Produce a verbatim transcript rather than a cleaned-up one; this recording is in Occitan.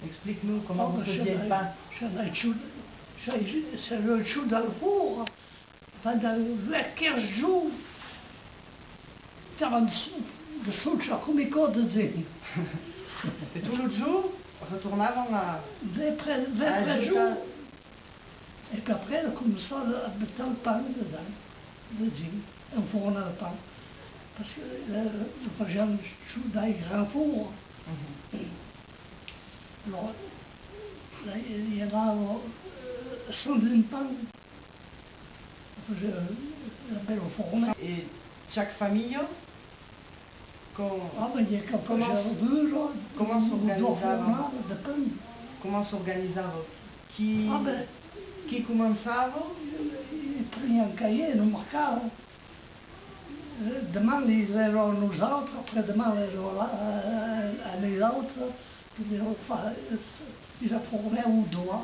Explique-nous comment vous faisiez le pain. S'èra lo jorn, s'èra lo jorn del forn, pendent uèch, quinze jorns, estavan de socha coma aquò de gent. E tots los jorns retornavan a... Vèrs tres, vèrs tres jorns. E puèi après, començar a metre lo pan dedans, dedins, enfornar lo pan. Parce que, eh, lo fasián sus dai grands forns. Alòrs, la, i anava, eh, cent vint pan. Après, eh, la bèla forna. E chaque familha Com... Ah, ben, i a qualques... Comment, comment s'organisava? Depend. Comment s'organisava? Qui, ah, ben, qui començava? I, i prenián un caièr, lo marcavan. Eh, deman, i èra a nosautres, après-deman, èra a, a, a nosautres, que fa, i afornèvan doa.